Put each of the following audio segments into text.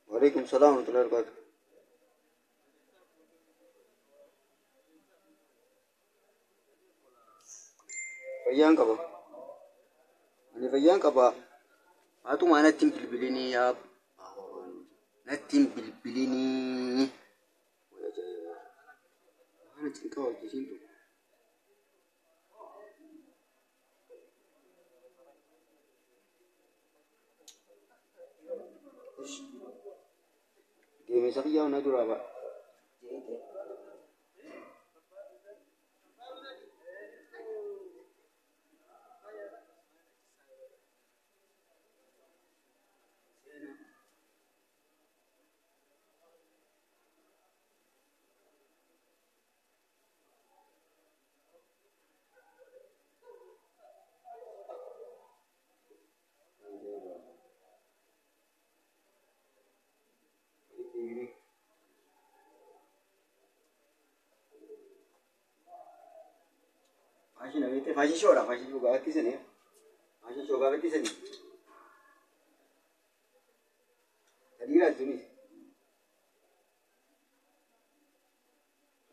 Waalaikum salaam warahmatullahi wabarakatuh. Fayyaan qaba. Ani fayyaan qaba. Haatuma natti hin bilbilinii yaa. Natti hin bilbilinii. Waan cinqaa hojjisiin tu. Deemsa kiyyaa na duraa ba'a. Faashin abeete faashin shoodha faashin shoo gaafattisanii faashin shoo gaafattisanii. Dhiiraa sunis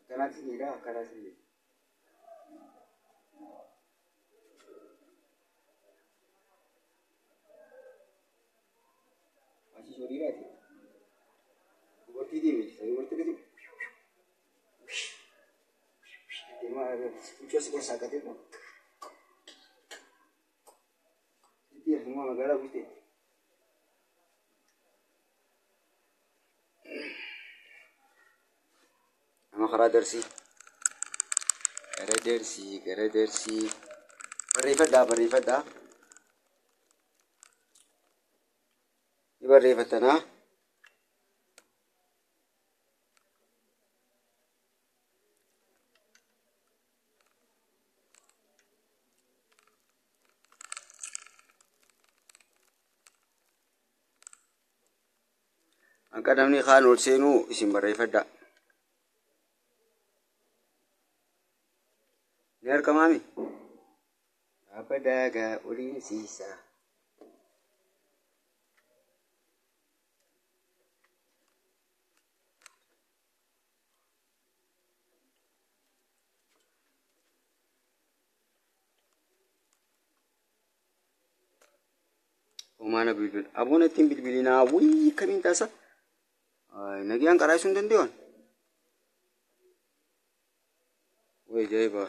akkanaatis dhiiraa akkanaatis dhiiraa. Faashin shoo dhiiraati. Dubartii deemee dubartii gadi. Huccuu asii keessa haqatee sitti ergumaa magaalaa bultee. Nama karaa darsii. Gara darsii gara darsii. Barreeffadhaa barreeffadhaa. Ni barreeffattanaa. Akka namni kaan ol seenuu isin barreeffadhaa. Ni argamaami? Abba daagaa oliin siisaa. Homaana bilbil. Aboon ittiin bilbilinaa wayii kamiin taasa? Nagiyaan karaa sun danda'an? Way ajaa'iba.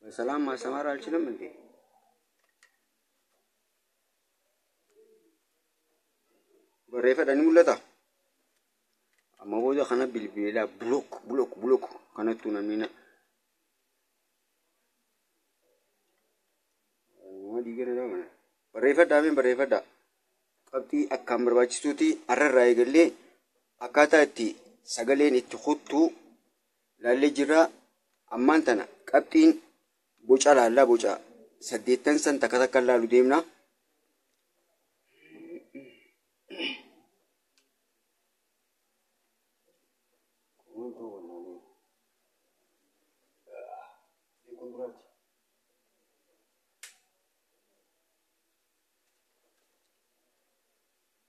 በሰላም ማሰማር አልችልም እንዴ? Barreeffadha ni mul'ata. Amma booda kana bilbilaa block block block kanattu namni na. Barreeffadhaa fi barreeffadhaa. Qabxii akkaan barbaachistuuti har'arraa eegallee akkaataa itti sagaleen itti kuttu laallee jirra. Ammaan tana qabxiin boca laallaa boca 8 san takka takka laalu deemna.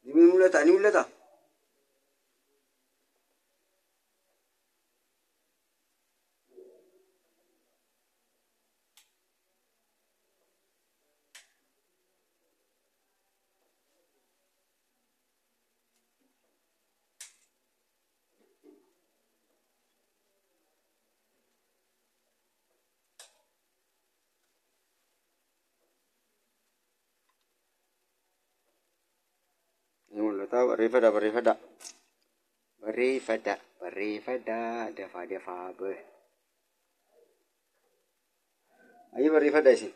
Ni mul'ata ni mul'ata. Ni mul'ata barreeffadha barreeffadha. Barreeffadha barreeffadha dafaa dafaa bee. Ayyee barreeffadha isin.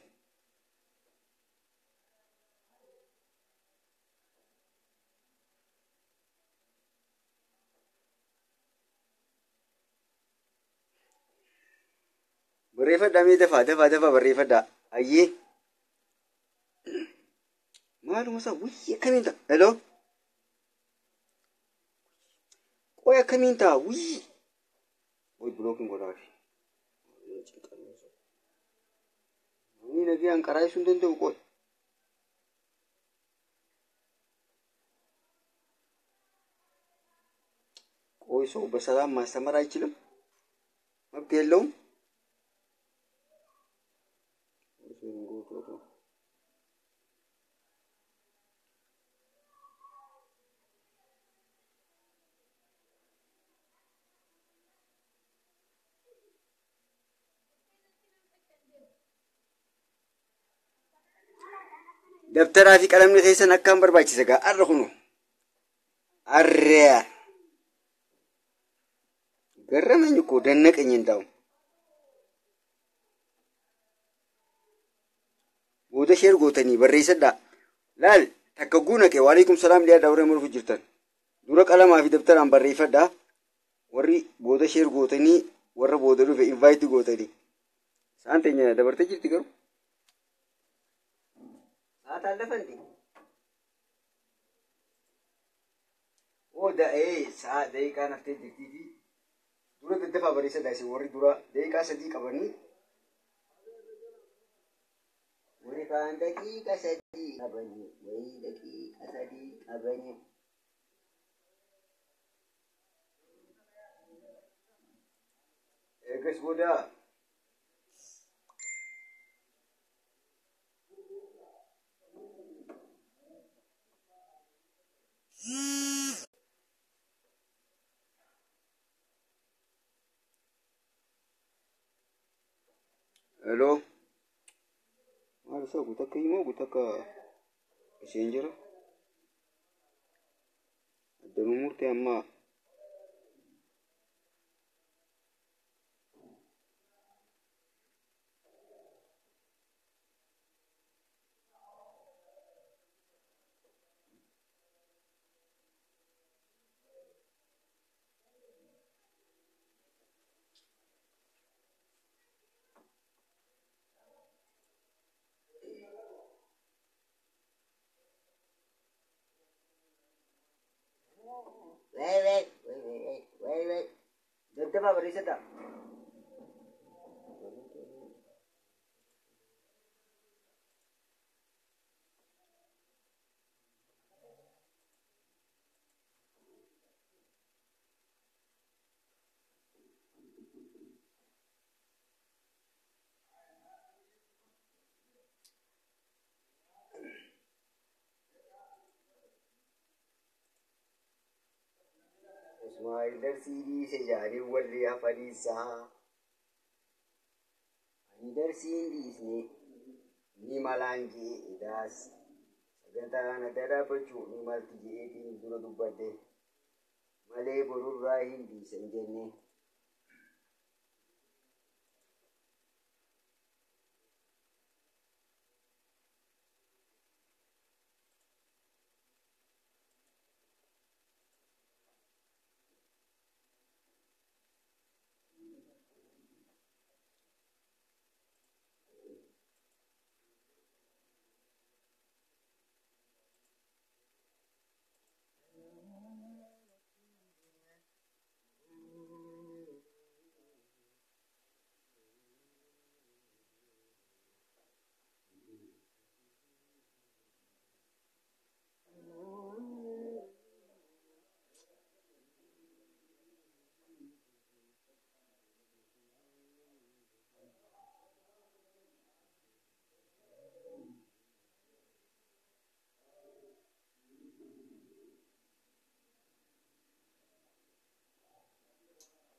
Barreeffadha mee dafaa dafaa dafaa barreeffadha. Ayyee. Maaluma isaa wayii akkamiin ta'a? Hello? Qoy akkamiin ta'a? Wii! Qoy blockiin godhaafi. Namni nagayaan karaa ibsuu hin danda'u qoy. ቆይ ሰው በሰላም ማስተማር አይችልም? መብት የለውም? Dabtaraa fi qalamni keessan akkaan barbaachisa gaa arra kunu arra ገረመኝ እኮ ደነቀኝ። እንዳው booda share gootanii barreessadhaa laal takka guunaqe. Waalaikum salaam liyaa daawree morfu jirtan dura qalamaa fi dabtaraan barreeffadhaa. Warri booda share gootanii warra booda dhufe invite gootanii sa'aan teenya dabartee jirti garuu sa'aataan lafanti. Oo da'ee sa'a daqiiqaa naftee jirtii fi dura daddafaa barreessadhaa isin warri dura daqiiqaa 3 qabanii warri kaan daqiiqa 3 qabanii wayii daqiiqa 3 qabanii. Eegas booda Hello. Maal isaa guutakka himoo guutakka isheen jira. Addanuu murtee ammaa. Wait, wait, wait, wait, wait, wait. Daddafaa barreessadhaa. Ismaa'eel darsii dhiise jedhanii warri hafaniisaa. Ani darsii hin dhiisne ni malaan jee edaas sagantaan adda dhaabbachuu ni malti jeetiin dura dubbadde malee borurraa hin dhiisan jenne.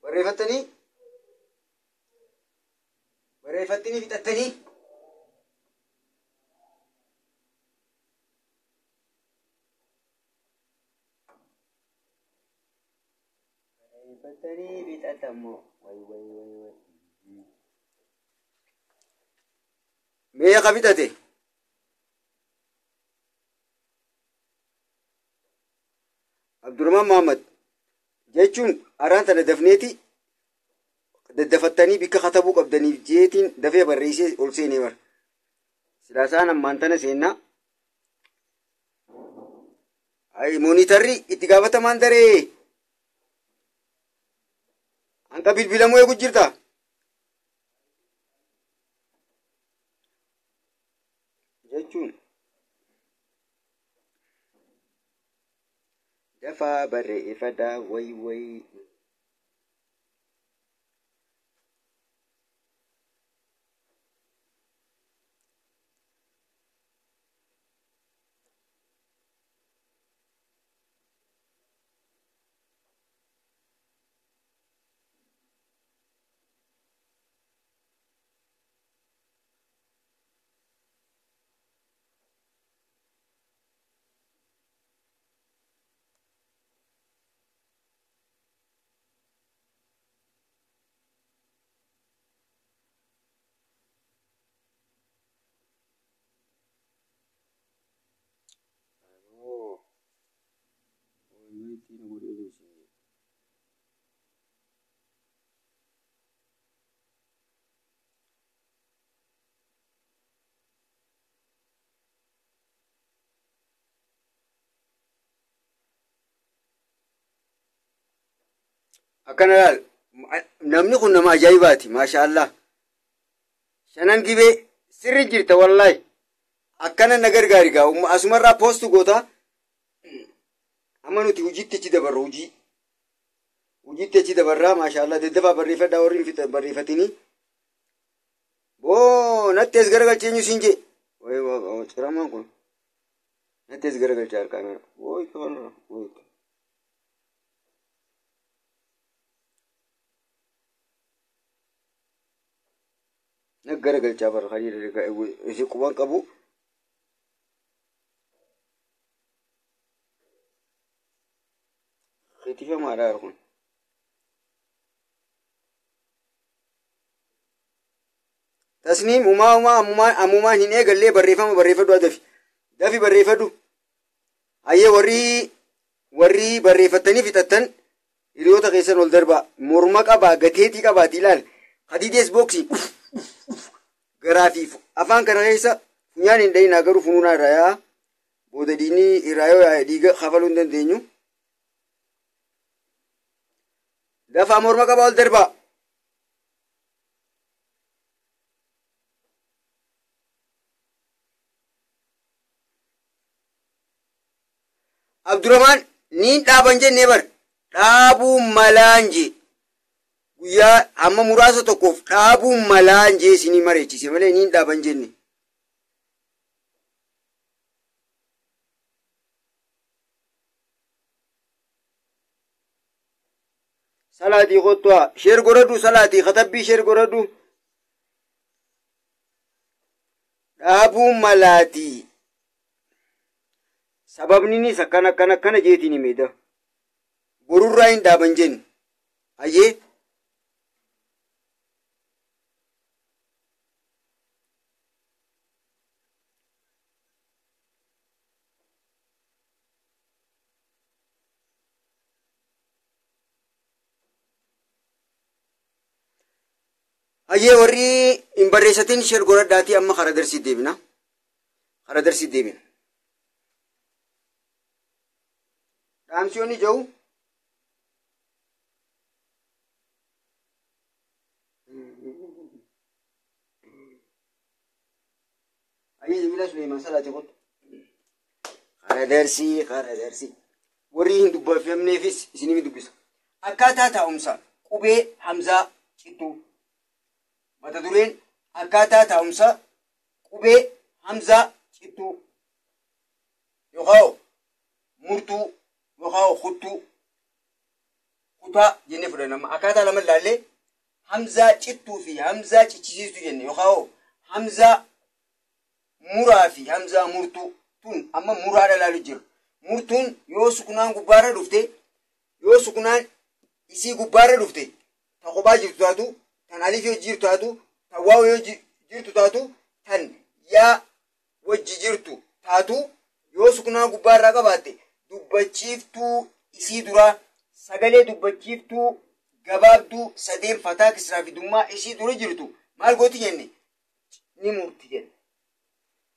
Barreeffattanii barreeffattanii fixattanii barreeffattanii fixatammoo way way way way meeqa fixate? Abdurrahman Muhammad jechuun araan tana dafneeti daddafattanii bikka katabuu qabdaniif jeetiin dafee barreessee ol seenee bara. Silaasaan ammaan tana seennaa. Ay moonitarri itti gaafatamaan daree. Hanqa bilbilamuu eegu jirta. Jechuun dafaa barreeffadhaa wayi wayi. Akkana laal, namni kun nama ajaa'ibaati, maashaallah. Shanan Gibee sirri jirta wallaahi. Akkana na gargaari gaa asumarraa poostu goota. Amma nuti hojiitti achi dabarra hojii. Hojiitti achi dabarraa, maashaallah, daddafaa barreeffadhaa warri hin barreeffatinii. Boo natti as garagalchee eenyu siin jee. Ciramaan kun natti as garagalchee harkaa mera. Wooyi kafanarra wooyi. Na garagalchaa bara kan isi quban qabu. Keetifamaadha kun. Tasniim umaa umaa ammumaan ammumaan hin eegallee barreeffama barreeffadhu, dafi. Dafi barreeffadhu. Hayyee, warri barreeffattanii fixattan hiriyoota keessan ol darbaa. Morma qabaa, gateetii qabaati ilaal. Hadiidees booksii garaa fi afaan kana keessa funyaan hin dhayinaa, garuu funuunaa irraa yaa'a. Booda dhiigni irraa yoo yaa'e dhiiga kafaluu hin dandeenyu. Dafaa morma qabaa ol darbaa. Abdurrahman, niin dhaaban jennee bar, dhaabuu malaan jee, guyyaa amma muraasa tokkoof dhaabuu malaan jee isinii mareechise malee niin dhaaban jenne. Salaatii kottu'a, share godhadhu, salaatii katabbii share godhadhu. Dhaabuu malaatii. Sababninis akkana akkana akkana jeetiin himeeda. Borurraa hin dhaaban jenne. Hayyee. Hayyee, warri hin barreessatin share godhadhaatii amma karaa darsii deebina. Karaa darsii deebina. Dhaamsiyoonni jiru. Hayyee, Jamila Suleeman, salaatii kottu. Karaa darsii, karaa darsii. Warri hin dubbifamneefis isinii dubbisa. Akkaataa taa'umsa qubee hamzaa cittuu. Mata dureen akkaataa taa'umsa qubee hamzaa cittuu. Yookaan murtuu yookaan kuttuu, kutaa jennee fudhanna. Akkaataa lama ilaallee, hamzaa cittuu fi hamzaa cichisiistuu jenne, yookaan hamzaa muraa fi hamzaa murtuu. Tun amma muraadha ilaalu jira. Murtuun yoo sukunaan gubbaarra dhufte, yoo sukunaan isii gubbaarra dhufte, ta kophaa jirtu taatu, tan alif yoo jirtu taatu, tan waaw yoo jirtu taatu, tan yaa wajji jirtu taatu, yoo sukunaan gubbaarraa qabaatte, dubbachiiftuu isii duraa, sagalee dubbachiiftuu gabaabduu sadeen fataa, kisraa fi dummaa isii dura jirtu maal gooti jenne? Ni murti jenne.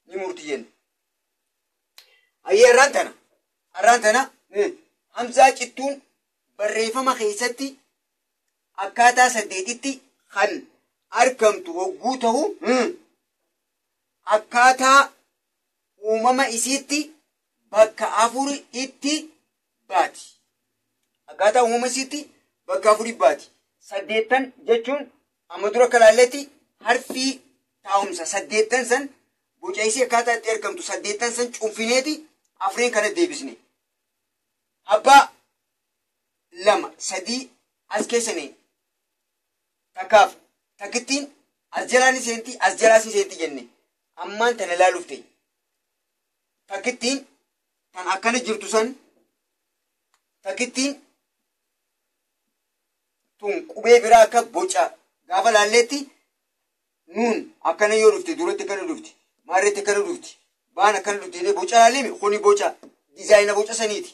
Ni murti jenne. Hayyee, arraan tana hamzaa cittuun barreeffama keessatti akkaataa 8tti kan argamtu hogguu ta'u akkaataa uumama isiitti bakka 4 itti baati. Akkaataa uumama isiitti bakka 4 baati. 8 jechuun amma dura kalaalletti harfii taa'umsa 8 san boca isii akkaataa itti argamtu 8 san cuunfineeti 4 kana deebisne. Abbaa 2 3 as keessanii takkaaf takkittiin as jalaan seenti as jalaas seenti jenne ammaan tana ilaaluuf ta'e. Takkittiin tan akkana jirtu san takkittiin tun qubee biraa akka boca gaafa laalleetti nuun akkana yoo dhufte duratti akkana dhufti maarreetti akkana dhufti baan akkana dhufti jennee boca laalleemi kuni boca diizaayina boca saniiti.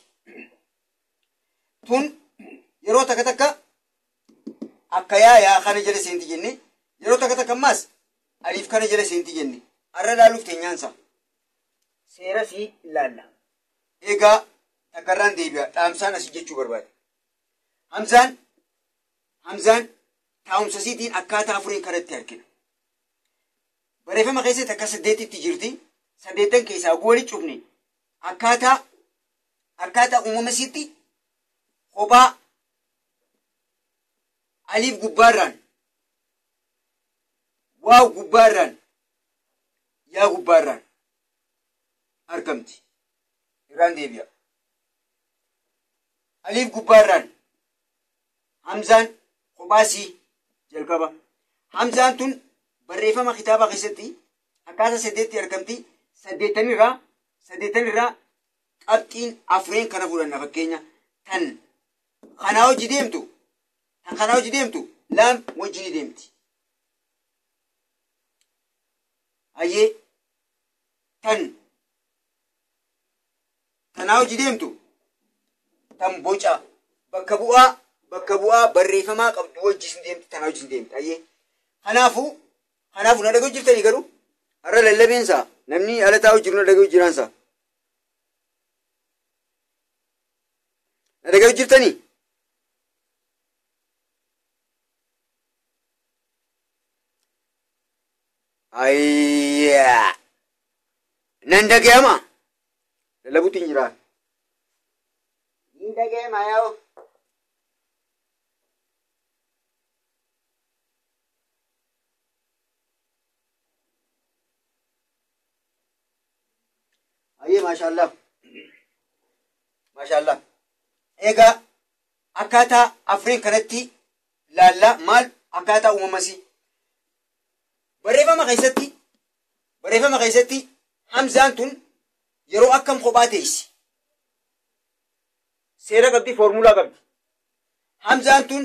Tun yeroo takka takka akka yaa kana jala seenti jenne yeroo takka takka ammaas aliif kana jala seenti jenne arra laaluuf teenyaansa seera sii ilaalla. Egaa takkarraan deebi'a dhaamsaan asii jechuu barbaade. Hamzaan taa'umsa isiitiin akkaataa 4 kanatti argina. Barreeffama keessatti akka 8tti jirti. 8 keessaa wali cufne akkaataa uumama isiitti kophaa aliif gubbaarraan waaw gubbaarraan yaa gubbaarraan argamti. Irraan deebi'a. Aliif gubbaarraan Hamzaan kophaasii jalqaba. Hamzaan tun barreeffama kitaabaa keessatti akkaataa 8tti argamti. 8 irraa qabxiin 4 kana fudhanna fakkeenya tan kanaa hojii deemtu tan kanaa hojii deemtu laam wajjin deemti. Ayyee tan tanaa hojii deemtu tan boca bakka bu'aa barreeffamaa qabdu wajjin deemti tanaa wajjin deemti. Ayyee kanaafuu na dhaga'u jirtanii garuu har'a lallabeensa namni ala taa'u jiru na dhaga'u jiraansa. Na dhaga'u jirtanii? Ayyaa nan dhaga'ama lallabuutti hin jiraa. Ni dhaga'ama yaa'u. Ayyee maashaallah. Maashaallah. Egaa akkaataa 4 kanatti laalla maal akkaataa uumamasii. Barreeffama keessatti Hamzaan tun yeroo akkam kophaa teessi. Seera qabdi, foormulaa qabdi. Hamzaan tun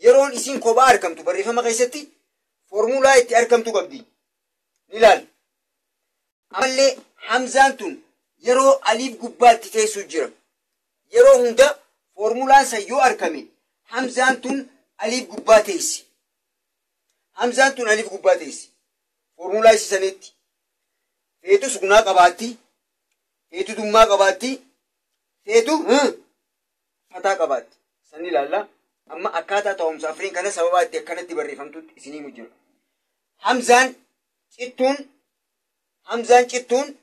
yeroon isiin kophaa argamtu barreeffama keessatti foormulaa itti argamtu qabdi. Ni ilaalla. Ammallee Hamzaan tun yeroo aliif gubbaatti teessu jira. Yeroo hunda foormulaan san yoo argame Hamzaan tun aliif gubbaa teessi. Hamzaan tun aliif gubbaa teessi. Foormulaa isii sanitti. Feetu sukunaa qabaatti. Feetu dummaa qabaatti. Feetu fataa qabaatti. San ilaalla. Amma akkaataa taa'umsa 4 kana sababaa itti akkanatti barreeffamtutti isinii jira. Hamzaan cittuun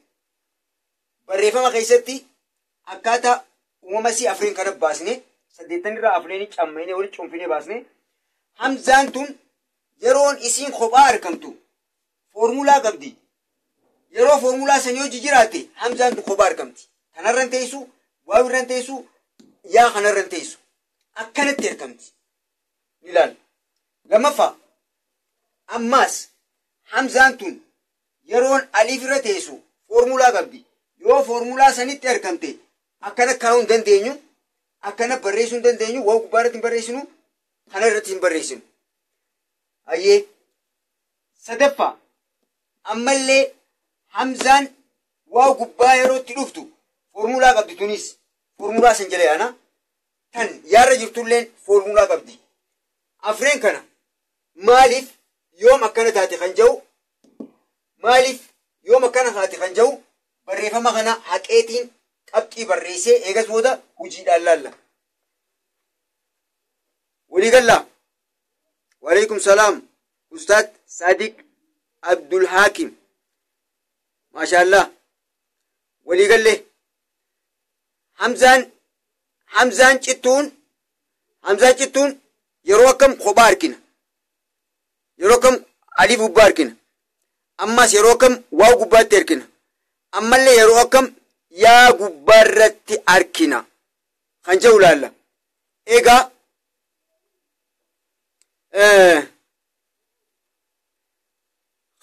barreeffama keessatti akkaataa uumama isii 4 kana baasne 8 irraa 4 cammayne walitti cuunfine baasne Hamzaan tun yeroon isiin kophaa argamtu foormulaa qabdi. Yeroo foormulaa san yoo jijjiiraatte Hamzaan tun kophaa argamti. Kanarra hin teessu, waaw irra hin teessu, yaa kanarra hin teessu. Akkanatti argamti. Ni ilaalla. Lammaffaa ammaas Hamzaan tun yeroon aliif irra teessu foormulaa qabdi. Yoo foormulaa sanitti argamte akkana kaa'uu hin dandeenyu, akkana barreessuu hin dandeenyu, waa gubbaa irratti hin barreessinu, kana irratti hin barreessinu. Ayyee sadaffaa ammallee Hamzaan waa gubbaa yeroo itti dhuftu foormulaa qabdi tunis foormulaa san jala yaana tan yaarra jirtulleen foormulaa qabdi. 4 kana maaliif yoom akkana taate kan jedhu maaliif yoom akkana taate kan jedhu barreeffama kana haqeetiin qabxii barreessee eegas booda hojiidhaan laalla. Walii gallaa. Waalaikum salaam. Ustaad Sadiq Abdul Hakim. Maashaallah. Waliigallee. Hamzaan cittuun yeroo akkam kophaa argina. Yeroo akkam alif gubbaa argina. Ammas yeroo akkam waaw gubbaatti argina. Ammallee yeroo akkam yaa gubbaarratti argina. Kan jedhu ilaalla. Egaa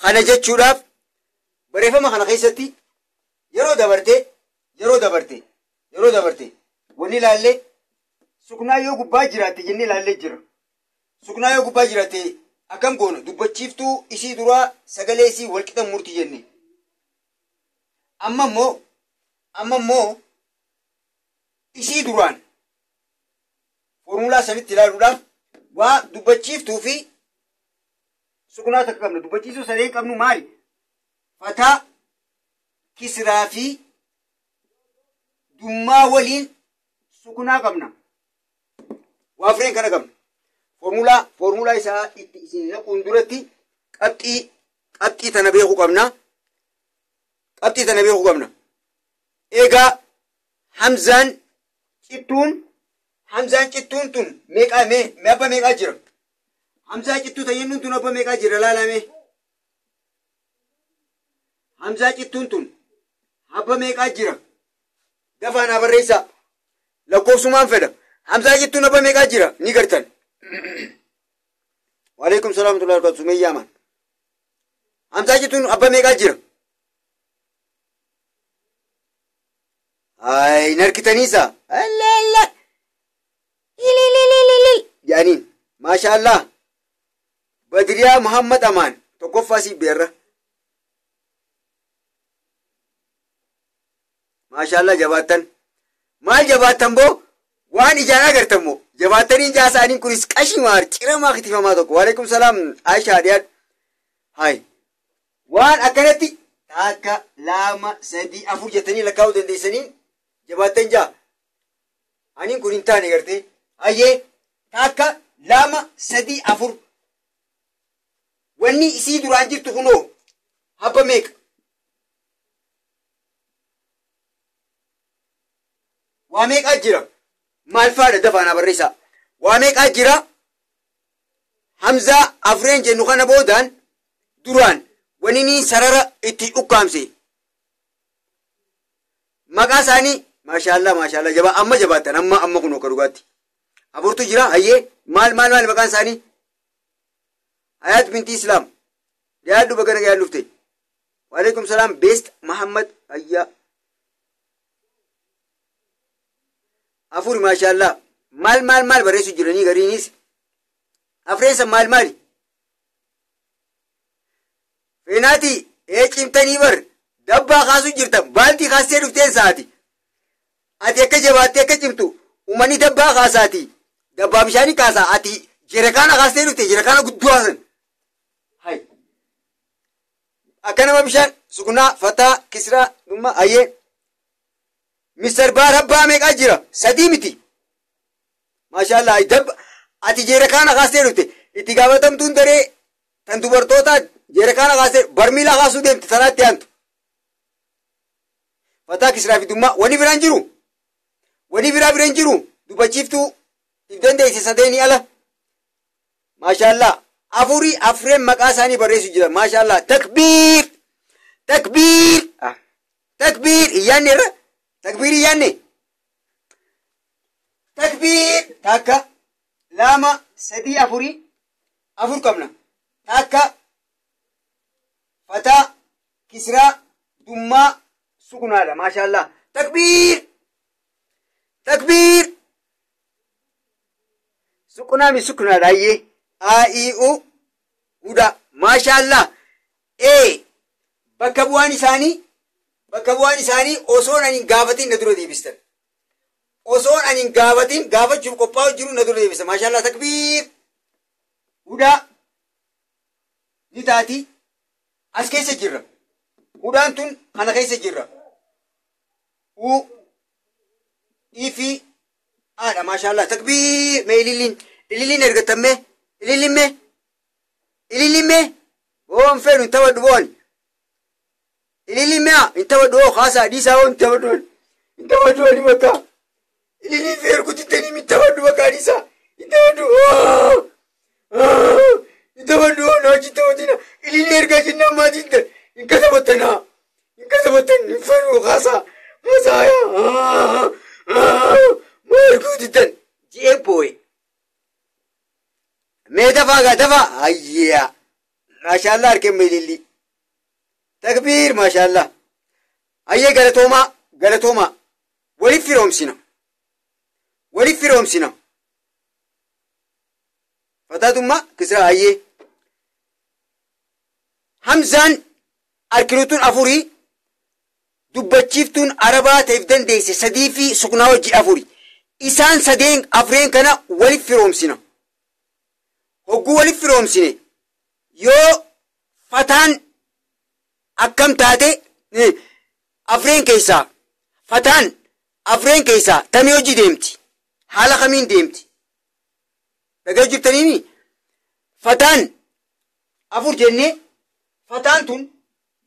kana jechuudhaaf barreeffama kana keessatti yeroo dabarte wanni ilaallee suknaa yoo gubbaa jiraatte jennee ilaallee jira. Suknaa yoo gubbaa jiraatte akkam goona dubbachiiftuu isii duraa sagalee isii walqixa murti jenne. Amma immoo isii duraan foormulaa sanitti ilaaluudhaaf waa dubbachiiftuu fi suknaa takka qabna. Dubbachiisuu sadeen qabnu maali? Fataa, kisraa fi dummaa waliin suknaa qabna. Waa afreen kana qabna. Foormulaa isaa itti isin naquun duratti qabxii tana beekuu qabna. Qabxii tana beekuu qabna. Egaa Hamzaan cittuun tun meeqaa mee abba meeqaa jira? Hamzaa cittuu tayyennuun tun abba meeqaa jira laalame? Hamzaa cittuun tun abba meeqaa jira? Dafaa naa barreessaa. Lakkoofsumaan fedha. Hamzaa cittuun abba meeqaa jira? Ni gartan. Waalaikum salaam wa rahmatullahi wa barakatuh. Sumayyaa man. Hamzaa cittuun abba meeqaa jira? Ay, narkitaniisa. Allah Allah. Ililililil. Jaaniin. Maasha Allah. Badriyaa Muhammad Amaan. Tokkoffaa si beerra. Maasha Allah jabaattan. Maal jabaattan boo? Waan ijaan agartan moo? Jabaattanii jaasaaniin kunis qashimaar ciramaa kitifamaa tokko. Waalaikum salaam. Aishaa dhiyaadhu. Hai. Waan akkanatti takka, lama, sadii, afur jettanii lakkaa'uu dandeessaniin jabaattan jaa. Aniin kun hin taane gartee. Hayyee takka, lama, sadii, afur. Wanni isii duraan jirtu kunoo habba meeqa? Waa meeqaa jira? Maal faadha dafaa naa barreessaa. Waa meeqaa jira? Hamzaa afreen jennu kana boodaan duraan wanni ni sarara itti ukkaamse. Maqaa isaanii maashaallah maashaallah jabaa amma jabaattan amma kun akka dhugaatti. Afurtu jira hayyee maal maal maal maqaan isaanii? Hayaat binti Islaam. Dhiyaadhu baga nagaan dhufte. Waalaikum salaam Beest Muhammad Hayyaa. Afur maashaallah maal maal maal barreessu jiranii gariinis. Afreensa maal maali? Feenaati ee cimtanii bar dabbaa kaasuu jirta baaltii kaastee dhufteen sa'aati. Ati akka jabaattee akka cimtu uummanni dabbaa kaasaati. Dabbaa bishaanii kaasaa ati jerekaana kaastee dhufte jerekaana guddoo haasan. Hai. Akka nama bishaan sukunaa fataa kisraa dhumma hayyee. Mister Baar abbaa meeqaa jira? Sadii miti. Maashaallah ati jerekaana kaastee dhufte itti gaafatamtuun daree tan dubartoota jerekaana kaastee barmiilaa kaasuu deemte tanaatti aantu. Fataa kisraa fi dummaa wani biraan jiru. Wani biraa biraan jiru dubbachiiftuu if dandeesse sadeenii ala. Maashaallah afurii afreen maqaa isaanii barreessu jira. Maashaallah takbiir takbiir takbiir iyyaanne irra takbiir iyyaanne takbiir takka lama sadii afurii afur qabna. Takka fataa kisraa dummaa sukunaadha. Maashaallah takbiir takbiir sukunaa mi sukunaadha hayyee a i u huda. Maashaallah bakka bu'aan isaanii osoon ani hin gaafatin na dura deebistan. Osoon ani hin gaafatin gaafachuuf qophaa'u jiru na dura deebistan. Maashaallah takbiir hudaa ni taati. As keessa jirra. Hudaan tun kana keessa jirra. U I fi Aadha. Maashaallah takbiir mee ililliin ililliin ergattammee ililliin mee Ilillimee boon feenu hin taphadhu boon. Ilillimee hin taphadhu hoo haasaa dhiisaa hoo hin taphadhu hin taphadhu ani bakka. Ilillii fi erguutti hin taphadhu bakka dhiisaa hin taphadhu hin taphadhu hoo na wajjin taphatina. Ilillii ergaa jennaan maatiin hin kasabattanaa hin kasabattan hin feenu haasaa haasaa yaa maa erguutti ji'ee boo'e. Mee dafaa gaa dafaa ayyaa maashaallah harkeen ililli takbiir maashaallah ayyee galatoomaa galatoomaa waliif firoomsina waliif firoomsina fataatummaa kisraa ayyee hamzaan harkinutuun afurii dubbachiiftuun arabaa ta'eef dandeesse sadii fi suknaa hojii afuri isaan sadeen afreen kana waliif firoomsina. Hogguu waliif firoomsine yoo fataan akkam taate afreen keessaa fataan afreen keessaa tamii hojii deemti haala kamiin deemti dhagaa jirtaniini fataan afur jennee fataan tun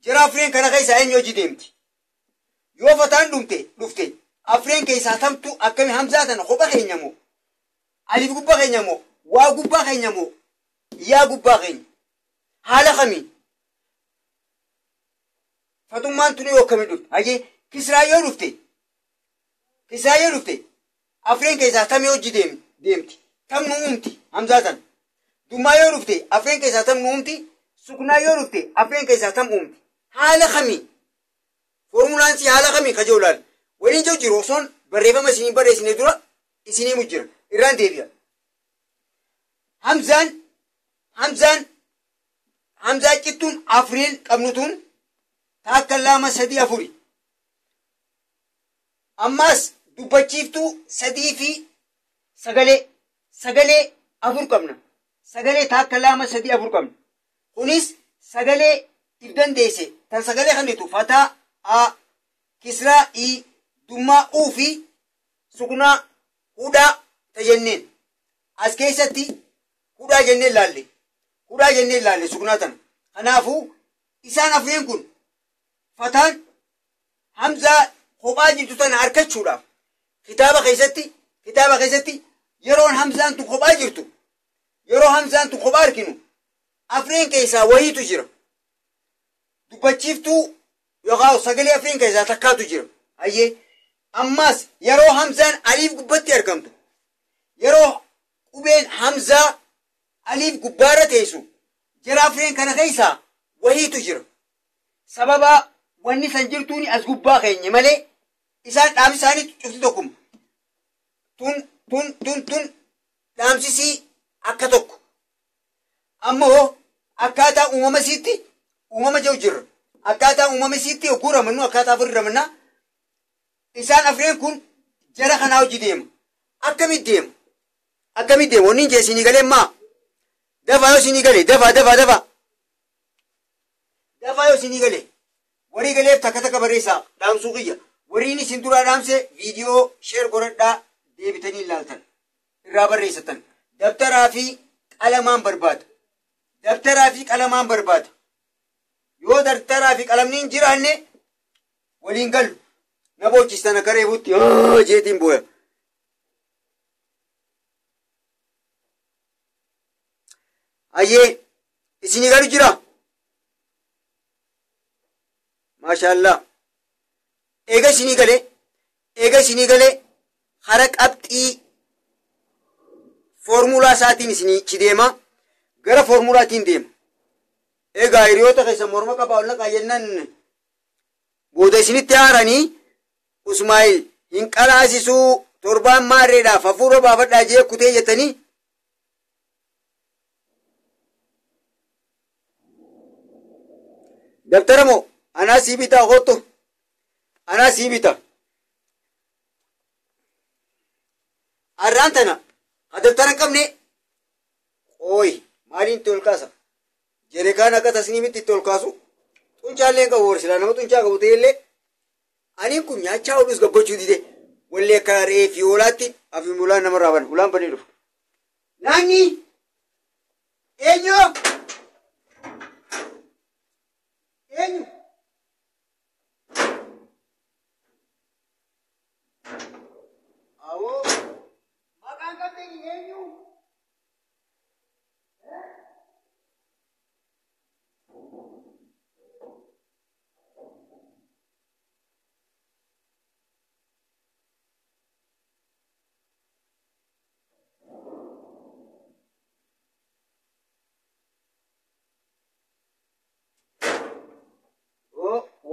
jara afreen kana keessaa eenyu hojii deemti yoo fataan dhufte afreen keessaa tamtu akkami hamzaa tana kopha keenya moo aliif gubbaa keenya moo waa gubbaa keenya moo yaa gubbaa keenya haala kamiin fatummaan tuni yoo akkamii dhufte hayyee kisraa yoo dhufte afreen keessaa tamii hojii deemti tam nu uumti hamzaa tana dummaa yoo dhufte afreen keessaa tam nu uumti suknaa yoo dhufte afreen keessaa tam uumti haala kamiin foormulaan si haala kamiin kajoo laal waliin jiru jiru osoon barreeffama isinii barreessine dura isinii mu jira irraan deebi'a. Hamzaan hamzaa cittuun afuriin qabnu tun takka lama sadii afuri. Ammas dubbachiiftuu sadii fi sagalee afur qabna. Sagalee takka lama sadii afur qabna. Kunis sagalee if dandeesse tan sagalee kamitu fataa a kisraa i dummaa uu fi suknaa hudhaa tajenneen as keessatti hudhaa jenneen laalle suknaa tana. Kanaafuu isaan afreen kun fataan hamzaa kophaa jirtu tana argachuudhaaf kitaaba keessatti yeroon hamzaan tun kophaa jirtu yeroo hamzaan tun kophaa arginu afreen keessaa wayiitu jira. Dubbachiiftuu yookaan sagalee afreen keessaa takkaatu jira. Hayyee ammas yeroo hamzaan aliif gubbatti argamtu yeroo qubeen hamzaa aliif gubbaarra teessu jara afreen kana keessaa wayiitu jira. Sababa wanni san jirtuuni as gubbaa keenya malee isaan dhaamsi isaanii cufti tokkuma. Tun tun tun tun dhaamsisii akka tokko. Ammoo akkaataa uumama isiitti uumama jiru jirra. Akkaataa uumama isiitti yogguu ramannu akkaataa afur ramannaa isaan afreen kun jara kanaa hojii deema. Akkamitti deema? Akkamitti deema? Wanni hin isinii galee maa? Dafaa yoo isinii galee dafaa. Dafaa yoo isinii galee warri galeef takka takka barreessaa dhaamsuu kiyya. Warriin isin duraa dhaamse viidiyoo sheer godhadhaa deebitanii ilaaltan irraa barreessatan. Dabtaraa fi qalamaan barbaada. Dabtaraa fi qalamaan barbaada. Yoo dabtaraa fi qalamni hin jiraanne waliin galu. Na boochistan akka reefuutti jeetiin booya. Ayyee isinii galu jira. Maashaallah. Eega isinii galee hara qabxii foormulaa isaatiin isinii deema. Gara foormulaatiin deema. Egaa hiriyoota keessa morma qabaa ol naqaa jennaan booda isinitti haaranii Usmaa'il hin qalaasisuu torbaan maarreedhaaf hafuura baafadhaa jee kutee jettanii dabtara moo anaa sii bitaa kottu anaa sii bitaa arraan tana ha dabtara hin qabne ooyi maaliin itti ol kaasa jerekaan akka tasniimitti itti ol kaasu xuncaallee hin qabu horsilaa nama xuncaa qabu ta'ellee aniin kun nyaachaa oolus gabbachuu dide wallee akka re'ee fi hoolaatti afi ulaan namarraa bana ulaan banee dhufa. Naanni eenyu Eenyu? Awoo maqaan qabdanii eenyu?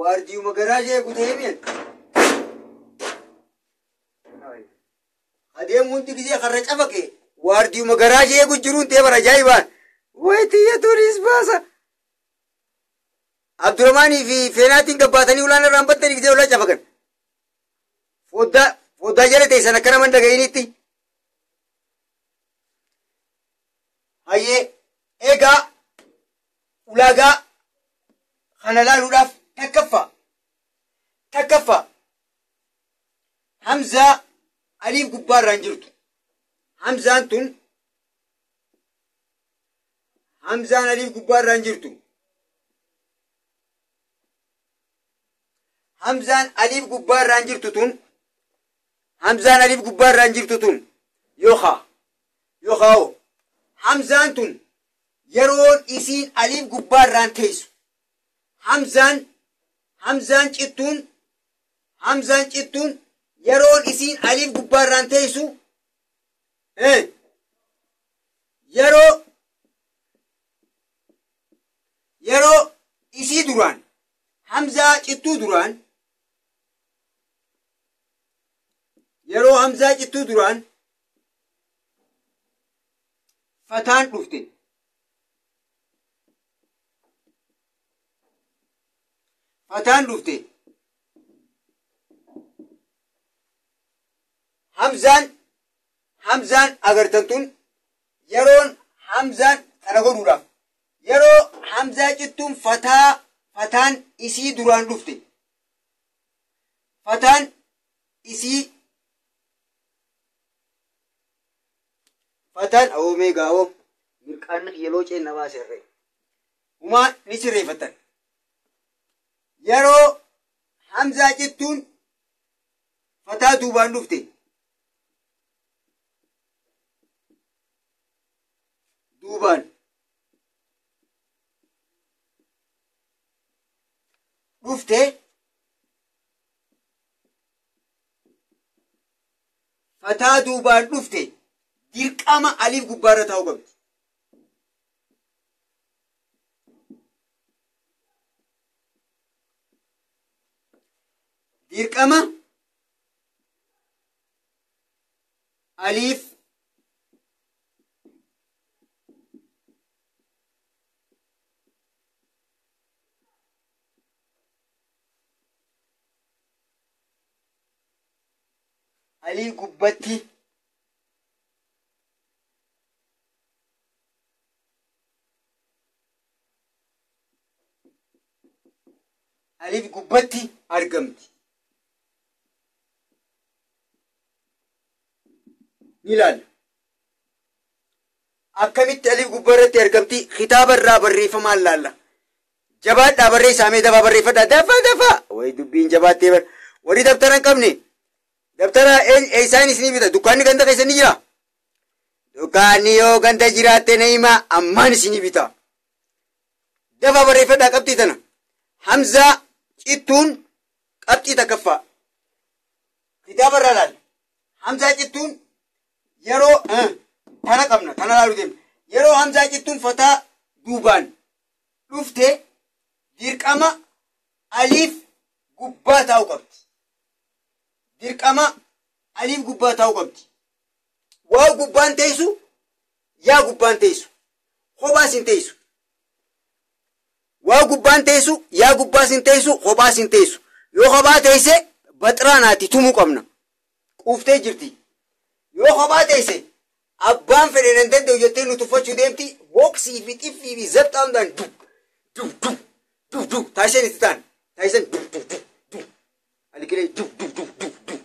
Waardiyuma garaa jee kutee mi'an. Adeemu hundi gisee karra cafaqe waardiyuma garaa jee jiruun ta'e bara ajaa'ibaan. Wayitiyya turis baasa. Abdurrahmaanii fi Feenaatiin gabbaatanii ulaan irraan battanii gisee ulaa cafaqan. Foddaa jala teessan akka nama hin dhaga'initti. Hayyee egaa ulaagaa kana laaluudhaaf takkaffaa Hamzaa aliif gubbaarraan jirtu. Hamzaan tun Hamzaan aliif gubbaarraan jirtu. Hamzaan aliif gubbaarraan jirtu tun Hamzaan aliif gubbaarraan jirtu tun yookaa Hamzaan tun yeroon isiin aliif gubbaarraan teessu Hamzaan cittuun yeroon isiin aliif gubbaarraan teessu yeroo isii duraan Hamzaa cittuu duraan yeroo Hamzaa cittuu duraan fataan dhufte. Fataan dhufte. Hamzaan agartan tun yeroon Hamzaan kana godhuudhaaf yeroo Hamzaa cittuun fataan isii duraan dhufte. Fataan isii fataan awoo meegaa mirqaanni yeroo ceenna baaserre humaa ni sirreeffatan. Yeroo Hamzaa cittuun fataa duubaan dhufte. Duubaan dhufte fataa duubaan dhufte dirqama aliif gubbaarra taa'uu qabdi. Dirqama aliif gubbatti aliif gubbatti argamti. Ni ilaalla. Akkamitti aliif gubbaarratti argamti? Kitaaba irraa barreeffamaan laalla. Jabaadhaa barreessaa mee dafaa barreeffadhaa. Dafaa dafaa. Wayi dubbiin jabaattee bar. Warri dabtara hin qabne dabtara eessaan isinii bita? Dukkaanni ganda keessa ni jira. Dukkaanni yoo ganda jiraatte na himaa ammaan isinii bita. Dafaa barreeffadhaa qabxii tana. Hamzaa cittuun qabxii takkaffaa. Kitaaba irraa laalla. Hamzaa cittuun yeroo tana qabna tana laaluu deemna. Yeroo Hamzaa cittuun fataa duubaan dhufte dirqama aliif gubbaa taa'uu qabdi. Dirqama aliif gubbaa taa'uu qabdi. Waa gubbaan teessu yaa gubbaan teessu kophaas hin teessu. Waa gubbaan teessu yaa gubbaas hin teessu kophaas hin teessu. Yoo kophaa teesse baxiraanaatti tumuu qabna. Quuftee jirti. Yoo kophaa teesse abbaan fedhe nan danda'u jettee nu tuffachuu deemti. Booksii fi xiffii fi zabxaa hundaan dub dub dub dub dub taasisan itti ta'an taasisan dub dub dub dub alikilee dub dub dub dub dub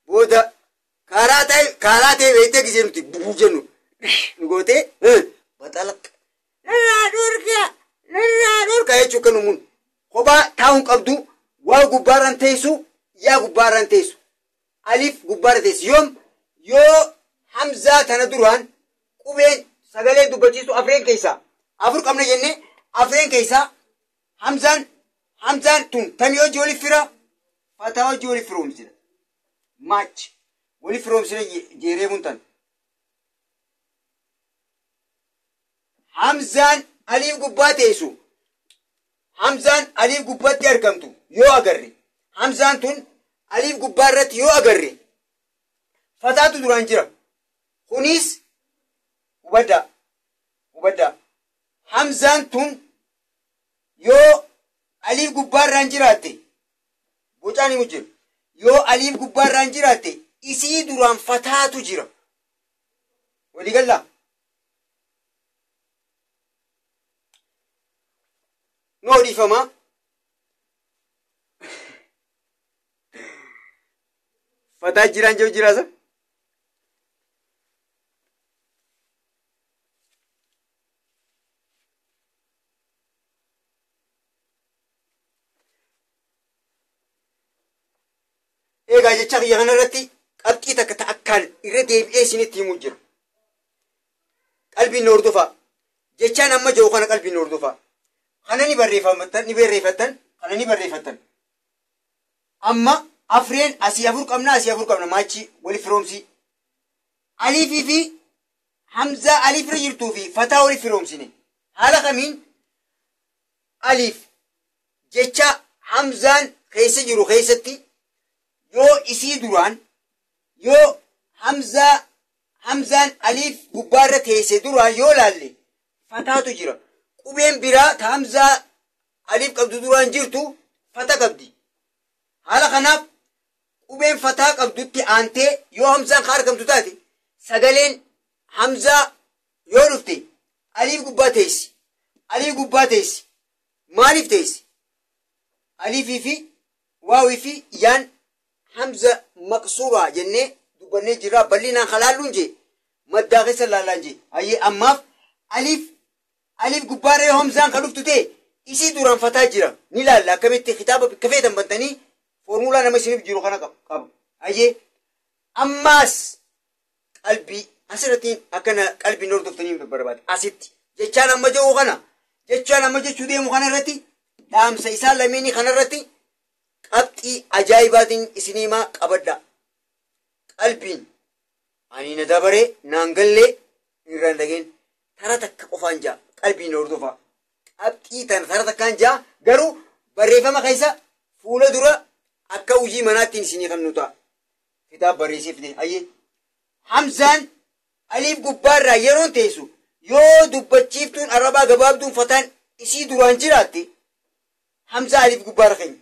booda karaa ta'e beektee gisee nuti bubuu jennu nu gootee baxalaq narraa dhurka Narraa dhorka jechuu kan uumuun. Kophaa taa'uun qabdu waa gubbaarraan teessu yaa gubbaarraan teessu. Alif gubbaarra teessu. Yoom yoo hamzaa tana duraan qubeen sagalee dubbachiistu afreen keessaa afur qabna jennee afreen keessaa hamzaan tun tamii hojii waliif fira fataa hojii waliif firoomsina. Maach waliif firoomsina jeeree kun tan. Hamzaan aliif gubbaa teessu hamzaan aliif gubbaatti argamtu yoo agarre hamzaan tun aliif gubbaa irratti yoo agarre fataatu duraan jira. Kunis hubaddaa hamzaan tun yoo aliif gubbaarraan jiraatte bocaan himu jira. Yoo aliif gubbaarraan jiraatte isii duraan fataatu jira. Waliigallaa noo dhiifamaa. Fataa jiraan jiru jiraasa. Egaa jecha kiyya kanarratti qabxii takka akkaan irra deebi'ee isinitti himuu jira. Qalbiin nu hordofaa. Jechaan amma jiru kana qalbiin nu hordofaa. Kana ni barreeffattan, kana ni barreeffattan. Amma afreen asii afur qabna, asii afur qabna maachi wali firoomsii. Aliifii fi hamzaa aliif irra jirtuu fi fataa wali firoomsine. Haala kamiin aliif jecha hamzaan keessa jiru keessatti yoo isii duraan yoo hamzaan aliif gubbaarra teesse duraan yoo laalle fataatu jira. Qubeen biraa ta hamzaa aliif qabdu duraan jirtu fata qabdi. Haala kanaaf qubeen fataa qabdutti aantee yoo hamzaan ka argamtu taate sagaleen hamzaa yoo dhufte aliif gubbaa teessi. Aliif gubbaa teessi. Maaliif teessi? Aliifii fi waawii fi yaan hamza maqsuuraa jennee dubbannee jirra. Bal'inaan halaalluun jee maddaa keessa laallaan jee. Hayyee ammaaf aliif gubbaarra yoo hamzaan ka dhuftu ta'e isii duraan fataa jira. Ni laalla akkamitti kitaaba kafeetan bantanii foormulaa nama isiniif jiru kana qaba. Hayyee ammaas qalbii asirratti akkana qalbiin hordoftanii barbaada. Asitti jechaan amma jiru kana jechaan amma jechuu deemu kana irratti dhaamsa isaan lameenii kana irratti qabxii ajaa'ibaatiin isinii himaa qabadha. Qalbiin ani na dabaree naan gallee irraan dhageen tara takka qofaan jaa qalbiin hordofaa. Qabxii tana tara takkaan jaa garuu barreeffama keessa fuula dura akka hojii manaattiin isinii kan nu ta'a. Kitaaba barreessee fide ayyee. Hamzaan aliif gubbaarraa yeroon teessu yoo dubbachiiftuun arrabaa gabaabduun fataan isii duraan jiraatte hamzaa aliif gubbaarra keenya.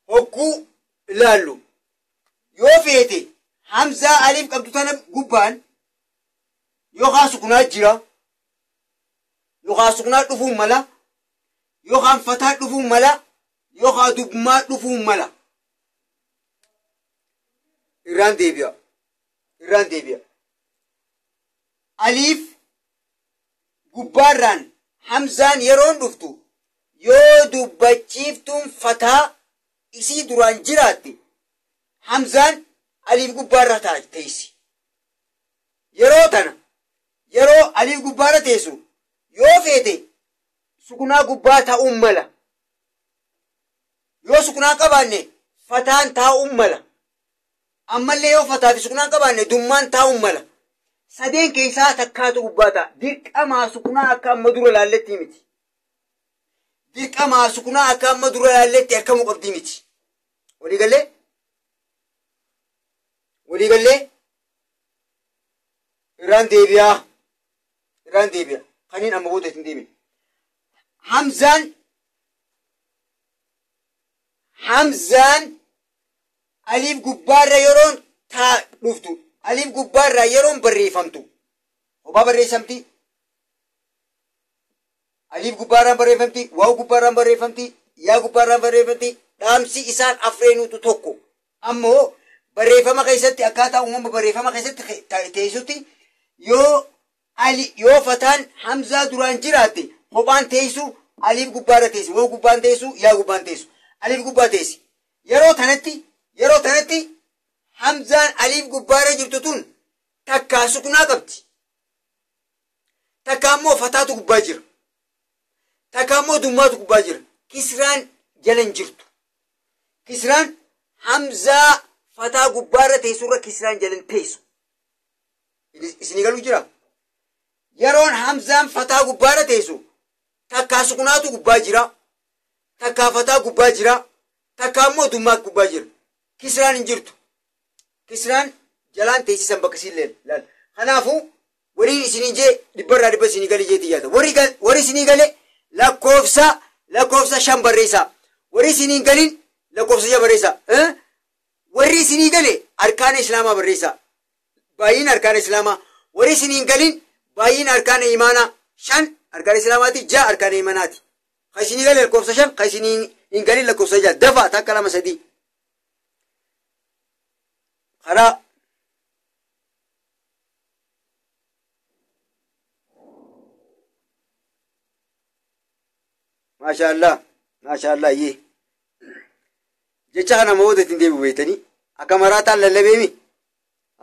Hogguu ilaallu yoo feete hamzaa aliif qabdu tana gubbaan yookaan sukunaa jira yookaan sukunaa dhufuun mala yookaan fataa dhufuun mala yookaan dubmaa dhufuun mala. Irraan deebi'a. Irraan deebi'a. Aliif gubbaarraan hamzaan yeroon dhuftu yoo dubbachiiftuun fataa isii duraan jiraatte hamzaan aliif gubbaarra teessi. Yeroo tana yeroo aliif gubbaarra teessu yoo feete sukunaa gubbaa taa'uun mala. Yoo sukunaa qabaanne fataan taa'uun mala. Ammallee yoo fataa fi sukunaa qabaanne dummaan taa'uun mala. Sadeen keessaa takkaatu gubbaa ta'a. Dirqamaa sukunaa akka amma dura laalletti miti. Dirqamaa sukunaa akka amma dura laalletti argamuu qabdi miti. Waliigallee? Waliigallee? Irraan deebi'aa. Irraan deebi'a. Kaniin amma booda ittiin deebi'e. Hamzaan aliif gubbaarra yeroon taa dhuftu aliif gubbaarra yeroon barreeffamtu kophaa barreeffamti. Aliif gubbaarraan barreeffamti, waaw gubbaarraan barreeffamti, yaa gubbaarraan barreeffamti. Dhaamsi isaan afreenuutu tokko. Ammoo barreeffama keessatti akkaataa uumama barreeffama keessatti teessutti yoo Ali yoo fataan hamzaa duraan jiraatte kophaan teessu aliif gubbaarra teessi. Woo gubbaan teessu yaa gubbaan teessu. Aliif gubbaa teessi. Yeroo tanatti hamzaan aliif gubbaarra jirtu tun takkaa sukunaa qabdi. Takkaa immoo fataatu gubbaa jira. Takkaa immoo dummaatu gubbaa jira. Kisraan jala hin jirtu. Kisraan hamzaa fataa gubbaarra teessurra kisraan jala hin teessu. Isinii galuu jira? Yeroon hamzaan fataa gubbaarra teessu takkaa sukunaatu gubbaa jira. Takkaa fataa gubbaa jira. Takkaa immoo dummaa gubbaa jira. Kisraan hin jirtu. Kisraan jalaan teessisan bakka isiin laal. Kanaafuu waliin isinii jee dhibbarraa dhibba isinii galee jeetii yaada. Warri isinii galee lakkoofsa 5 barreessaa. Warri isinii galin lakkoofsa 6 barreessaa. Warri isinii gale arkaana islaamaa barreessaa. Baay'ina arkaana islaamaa. Warri isinii galin baay'ina arkaana imaanaa 5 arkaana islaamaati 6 arkaana imaanaati. Ka isinii gale lakkoofsa 5 ka isinii hin galin lakkoofsa 6 dafa takka 2 3. Karaa Maashaallah maashaallah yee jecha kana mooda ittiin deebi'u beektanii akka maraataan lallabeemi.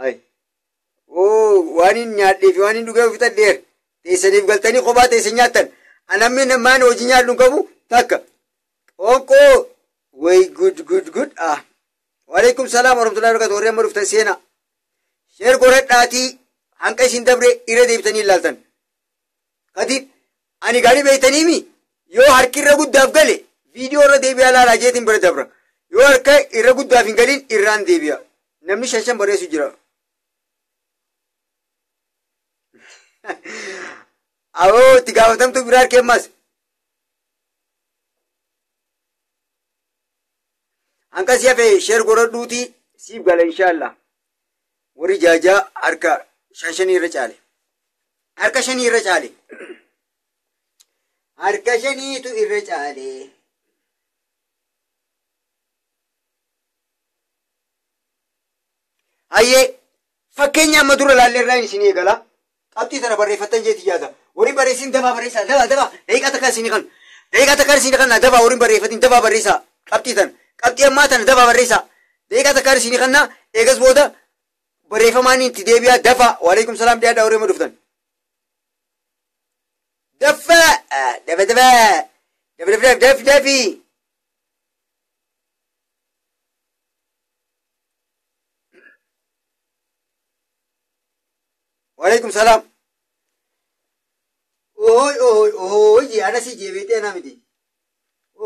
Ay oo waan hin nyaadhee fi waan hin dhugee fixadheer teessaniif galtanii kophaa teessan nyaattan anamni namaan hojii nyaadhu hin qabu takka qoonqoo way good good good ah waalaikum salaam warahmatullahi wabarakatuh warri amma dhuftan seenaa sheer godhadhaatii hanqa isin dabre irra deebitanii ilaaltan katiif ani gaarii beektaniimi. Yoo harki irra guddaaf gale viidiyoo irra deebi'aa laalaa jeetiin bira dabra. Yoo harka irra guddaaf hin galin irraan deebi'a. Namni 5 barreessu jira. Awoo itti gaafatamtu biraa harkee ammas. Hanqa si hafe sheer godhadhuutii siif gala inshaallah. Warri jaajaa harka 5 irra caale. Harka 5 irra caale. Harka 5tu irra caale. Hayyee fakkeenya amma dura laallee irraa isin eegala. Qabxii tana barreeffattan jeetii yaada. Warri barreessin dafaa barreessaa dafaa dafaa daqiiqaa takka isinii kan daqiiqaa takka isinii kan dafaa warri barreeffatin dafaa barreessaa qabxii tana qabxii ammaa tana dafaa barreessaa daqiiqaa takka isinii kanna eegas booda barreeffamaan itti deebi'aa dafaa waalaikum salaam dhiyaadhaa warri amma dhuftan. Dafa dafa dafa dafa dafa dafa dafi. Waalaikum salaam. Oy oy oy ana si jeebete ana miti.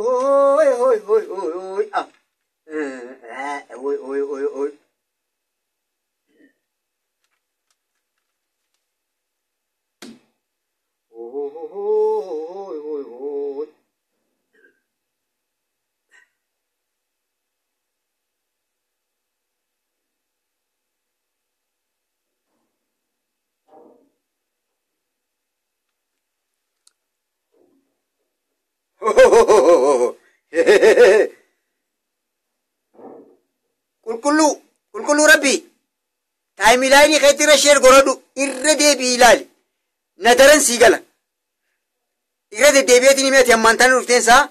Oy oy oy oy oy ah. Oy oy oy oy. Oy oy oy. Qulqulluu qulqulluu rabbi taayimilaayinii keetti irra sheer godhadhu irra deebi'i ilaali na daran sii gala irra deddeebi'eetiin himee ati ammaan tana dhufteen isaa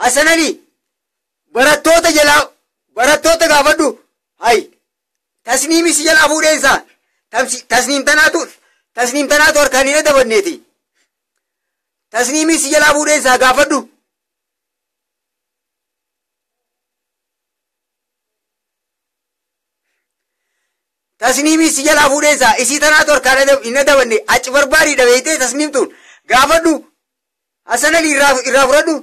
Hasan Ali barattoota jalaa barattoota gaafadhu hay tasniimi si jalaa fuudheen isaa tasniim tanaatu harkaan hin dabanneeti tasniimi si jalaa fuudheen isaa gaafadhu. Tasniimi si jalaa fuudheen isaa isii tanaatu harkaan hin dabanne achi barbaadii dhabeeytee tasniimtuun gaafadhu Hasan Ali irraa fudhadhu.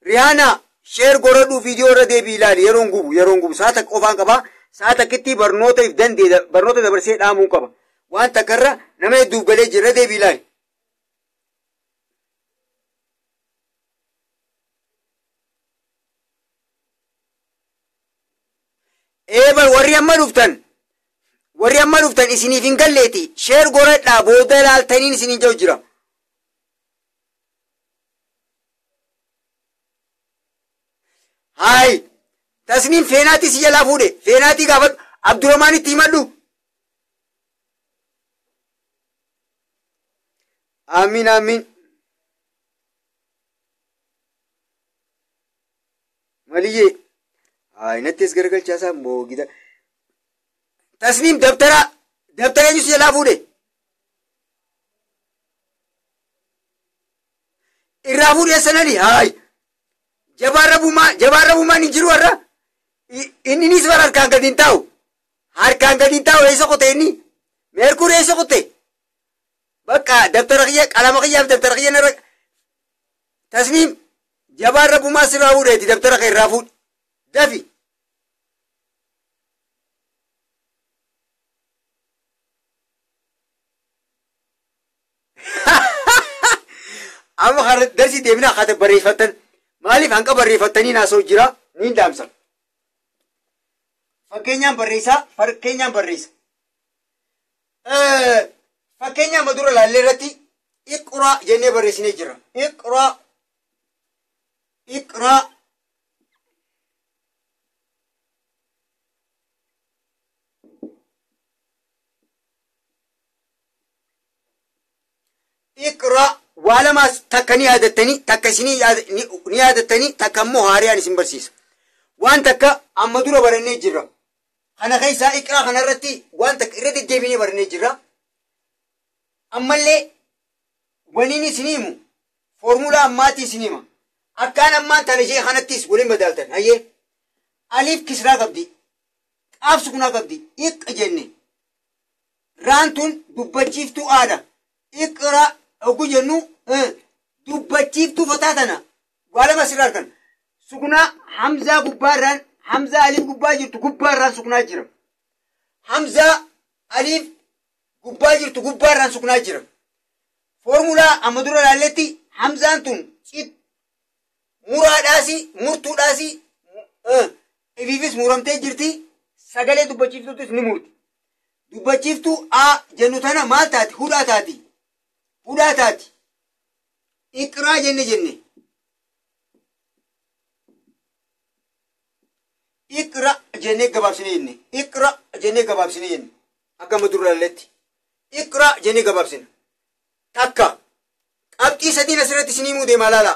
Rihaana sheer godhadhu viidiyoo irra deebi'i ilaali yeroon gubu sa'a takka qofaan qabaa sa'a takkitti barnoota if dandee barnoota dabarsee dhaamuu qaba waan takkarra nama hedduuf galee jira deebi'i ilaali. Eebal warri amma dhuftan isiniif hin galleeti sheer godhadhaa booda ilaaltaniin isiniin jiru jira. Hai Tasniim feenaatii si jalaa fuudhe. Feenaatii gaafadhu. Abdurrahmaanitti himadhu. Amiin amiin. Maliyyee. Haa inattis garagalchaasaa moogita. Tasniim dabtara dabtara eenyu si jalaa fuudhe? Irraa fuudhe sanani haay. Jabaan rabumaan hin jiru har'a. Inninis bara harkaan gadi hin taa'u. Harkaan gadi hin taa'u eessa qote inni? Meerkuur eessa qote? Bakka dabtara kiyya qalama kiyyaaf dabtara kiyya narra. Tasniim jabaan rabumaa sirraa fuudheeti dabtara kee irraa fuudhi. Dafi. Amma darsii deemina akkaataa barreeffatan maaliif hanqa barreeffatanii naasoo jira niin dhaamsa. Fakkeenyaan barreessaa fakkeenyaan barreessa. Fakkeenyaan madura laallee irratti iqraa jennee barreessinee jira. Iqraa iqraa iqraa waa lamaas takka ni yaadattanii takka isinii ni yaadattanii takka immoo haariyaan isin barsiisa. Waan takka amma dura barannee jirra. Kana keessaa iqraa kanarratti waan takka irra deddeebinee barannee jirra. Ammallee waniin isin himu foormulaa ammaatii isin hima. Akkaan ammaan tana ishee kanattis waliin madaaltan. Hayyee aliif kisraa qabdi. Qaaf sukunaa qabdi. Iq jenne. Raantuun dubbachiiftuu aada. Iqraa oggu jennu dubbachiiftuu fataa tana waa lama asirraa argan. Sukunaa hamzaa gubbaarraan hamzaa aliif gubbaa jirtu gubbaarraan sukunaa jira. Hamzaa aliif gubbaa jirtu gubbaarraan sukunaa jira. Foormulaa amma dura ilaalletti hamzaan tun muraadhaasi murtuudhaasi ifiifis muramtee jirti. Sagalee dubbachiiftuutis ni murti. Dubbachiiftuu a jennu tana maal taati? Hudhaa taati. Hudhaa taati. Iqraa jenne jenne. Iqra jennee gabaabsinee jenne. Iqra jennee gabaabsinee jenne. Akka amma dura ilaalletti. Iqra jennee gabaabsina. Takka. Qabxii sadiin asirratti isinii himuu deemaa laala.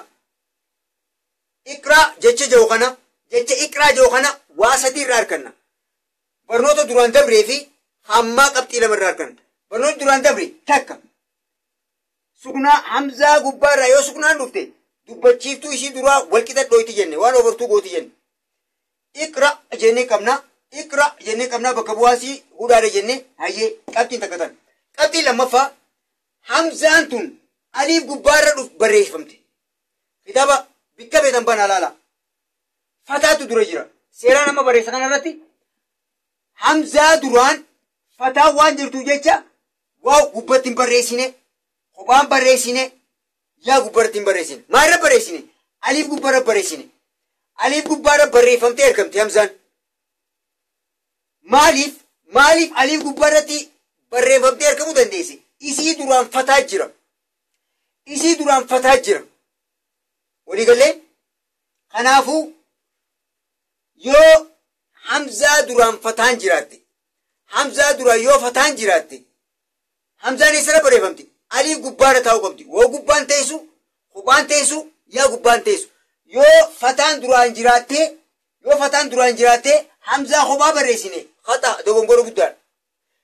Iqra jecha jiru kana jecha iqraa jiru kana waa sadii irraa arganna. Barnoota duraan dabree fi hammaa qabxii lama irraa arganna. Barnoota duraan dabre takka. Sukunaa hamzaa gubbaarraa yoo sukunaan dhufte dubbachiiftuu ishii duraa walqixa dhooyti jenne waan obartuu gooti jenne. Iqra jennee qabna. Iqra jennee qabna bakka bu'aasii hudhaadha jenne hayyee qabxiin takka tan. Qabxiin lammaffaa hamzaan tun aliif gubbaarra dhuf barreeffamte. Kitaaba bikka beetan banaa laala. Fataatu dura jira. Seeraan amma barreessa kanarratti hamzaa duraan fataa waan jirtu jecha waa gubbatti hin barreessine. Kophaan barreessine yaa gubbaarratti hin barreessine. Maalirra barreessine? Aliif gubbaarra barreessine. Aliif gubbaarra barreeffamtee argamte hamzaan. Maaliif? Maaliif aliif gubbaarratti barreeffamtee argamuu dandeesse? Isii duraan fataa jira. Isii duraan fataa jira. Waliigallee? Kanaafuu yoo hamzaa duraan fataan jiraatte, hamzaa duraan yoo fataan jiraatte, hamzaan eessarra barreeffamti? Aliif gubbaarra taa'uu qabdi. Yoo gubbaan teessu, kophaan teessu, yaa gubbaan teessu. Yoo fataan duraan jiraattee, yoo fataan duraan jiraattee hamzaa kophaa barreessine haxa dogongora guddaadha.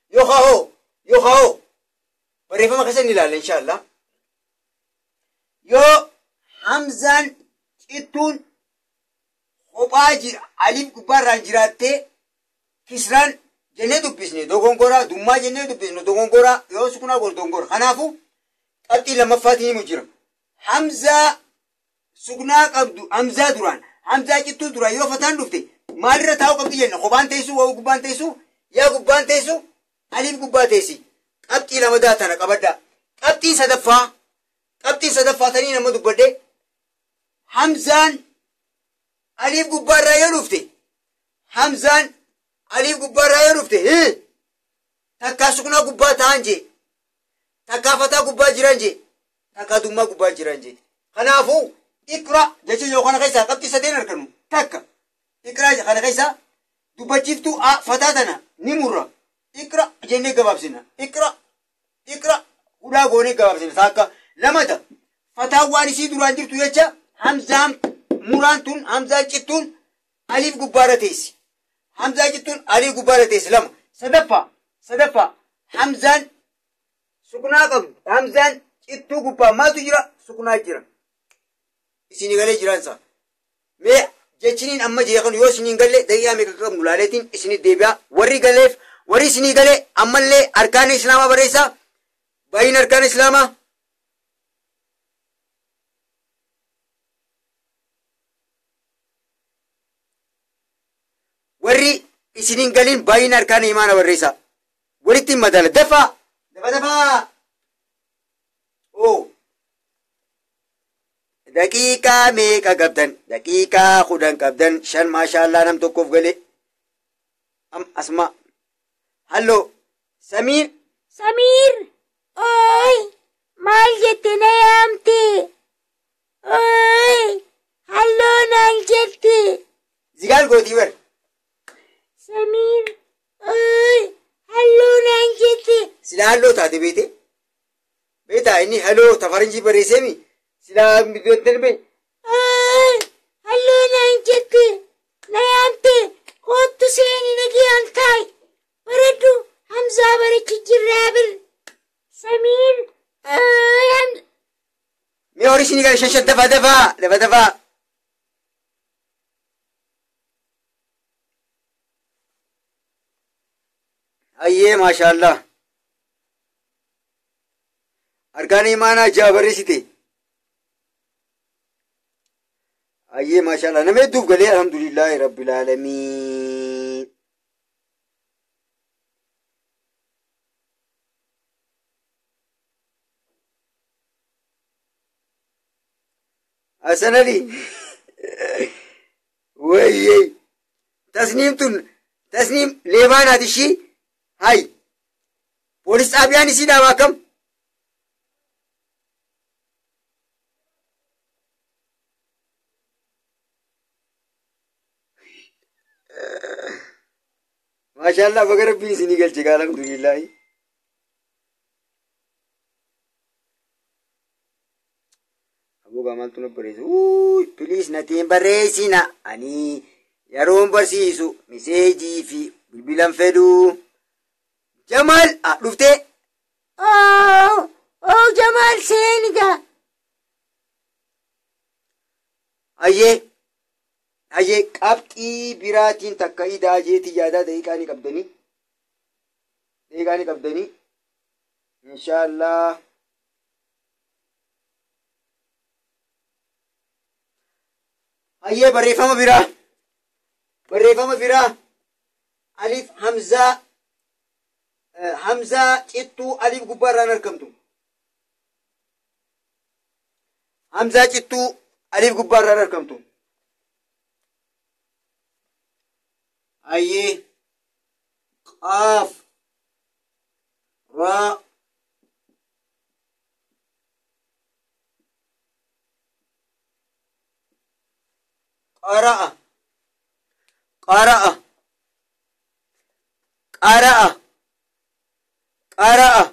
Yoo hoo, yoo hoo barreeffama keessa ni ilaalla inshaallah. Yoo hamzaan cittuun kophaa jira aliif gubbaarraan jiraattee kisraan jennee dubbisne dogongoraa dummaa jennee dubbisne dogongoraa yoo sukunaa goone dogongora. Kanaafuu qabxii lammaffaatiin himu jira. Hamzaa sukunaa qabdu hamzaa duraan hamzaa cittuu duraan yoo fataan dhufte maalirra taa'uu qabdi jenna kophaan teessu waa gubbaan teessu yaa gubbaan teessu aliif gubbaa teessi. Qabxii lama daatana qabaddaa. Qabxii sadaffaa tanii nama dubbadhe hamzaan aliif gubbaarraa yoo dhufte hamzaan aliif gubbaarraa yoo dhufte takkaa sukunaa gubbaa ta'an jee takkaa fataa gubbaa jiran jee takkaa dummaa gubbaa jiran jee. Kanaafuu iqra jecha yoo kana keessaa qabxii sadeen argannu takka Iqraa kana keessa dubbachiiftuu a fataa tana ni murra. Iqra jennee gabaabsina. Iqra iqra hudhaa goonee gabaabsina. Taakka lamata fataan waan isii duraan jirtu jecha hamzaan muraan tun hamzaan cittuun aliif gubbaarra teessi. Hamzaan cittuun aliif gubbaarra teessi lama. Sadaffaa hamzaan suknaa qabdu. Hamzaan cittuu gubbaa maaltu jira? Suknaa jira. Isinii galee jiraansa. Mee jechiniin amma jeeqan yoo isiniin galle daqiiqaa meeqa qabnu laaleetiin isinii deebi'a. Warri galeef warri isinii galee ammallee arkaan islaamaa barreessaa. Baay'ina arkaan islaamaa. Warri isiniin galiin baay'ina arkaan imaana barreessaa. Walitti hin madaala. Dafaa! Dafa dafaa! Oo! Daqiiqaa meeqa qabdan? Daqiiqaa 10 qabdan. 5 maashaallaa nam tokkoof galee. Asma. Halloo. Samiir. Samiir. Ooy. Maal jette na yaamte? Ooy. Halloo naan jette. Zigaal gootii bar. Samiir. Ooy. Halloo naan jette. Sila halloo taate beete? Beetaa inni halloo tafarinjii barreesseemi. Sila darbe. Ooy. Halloo naan jette. Na yaamte. Kottu seeni nagiyaan taa'i. Baradhu Hamzaa barachi jirraa bir. Samiir. Ooy. Mee horii isinii gala shan dafaa dafaa dafa dafaa. Hayyee maashaallah. Arkaan imaanaa ja'a barreessite. Hayyee maashaallah nama hedduuf galee alhamdulillaahi rabbil aalamiin. Hasan Ali. Wayyee. Tasniim tun tasniim leebaanaati ishii. Hay. Poolis xaabiyaan isii dhaabaa akkam? Maashaallah baga rabbiin isinii galche gaa alhamdulillaahi. Abuugaa maaltu na barreessa? Piliis natiin barreessina. Ani yeroon barsiisu miseejii fi bilbilan fedhuu. Jamaal dhuftee. Oo Jamaal seeni gaa. Hayyee hayyee qabxii biraatiin takka idaa jeetii yaadaa daqiiqaa ni qabdanii. Daqiiqaa ni qabdanii. Inshaallah. Hayyee barreeffama biraa. Barreeffama biraa. Alif Hamzaa. Hamzaa cittuu alif gubbaarraan argamtu. Hamzaa cittuu alif gubbaarraan argamtu. Hayyee qaaf raa qara'a qara'a qara'a qara'a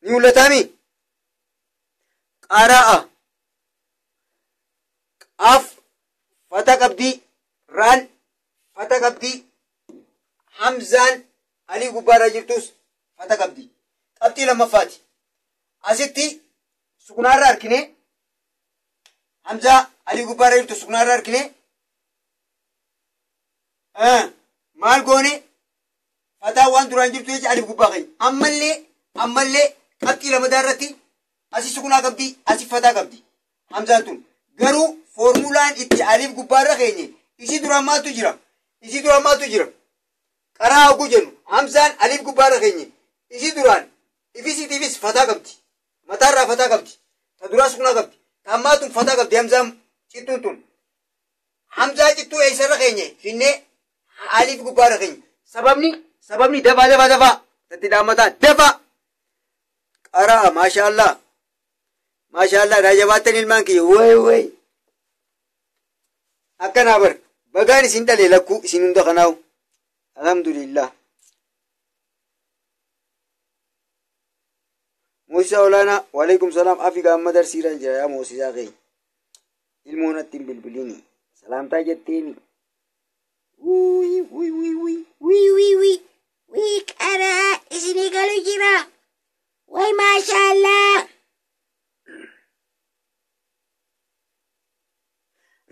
ni mul'ataami? Qara'a qaaf fata qabdii raan fata qabdii hamzaan alii gubbaarra jirtus fata qabdii. Qabxii lammaffaati. Asitti sukunaarra harkine hamzaa alii gubbaarra jirtu sukunaarra harkine maal goone fataa waan duraan jirtu jecha alif gubbaa keenya. Ammallee qabxii lamadaa irratti asii sukunaa qabdi asii fataa qabdi hamzaan tun. Garuu foormulaan itti alif gubbaarra keenye isii duraan maaltu jira? Isii duraan maaltu jira? Qaraa hogguu jennu hamzaan alif gubbaarra keenye isii duraan ifisiitiifis fataa qabdi. Mataarraa fataa qabdi. Ta duraa sukunaa qabdi. Ta ammaa tun fataa qabdi hamzaan cittuun tun. Hamzaa cittuu eessarra keenye finnee alif gubbaarra keenye. Sababni dafaa dafaa dafaa tatti dhaammataa dafaa. Qaraa maashaallah. Maashaallah daa jabaattan ilmaan kiyya way way. Akkanaa bar bagaan isin dhalee lakkuu isin hunda kanaawu. Alhamdulillah. Moosisaa olaanaa waalaikum salaam afi gaamma darsiiraan jira yaa moosisaa keenya. Ilmoon atti hin bilbilini. Salaamtaa jetteemi. Wii wii wii wii wii wii wii wii qaraa isinii galu jira. Way maashaallah.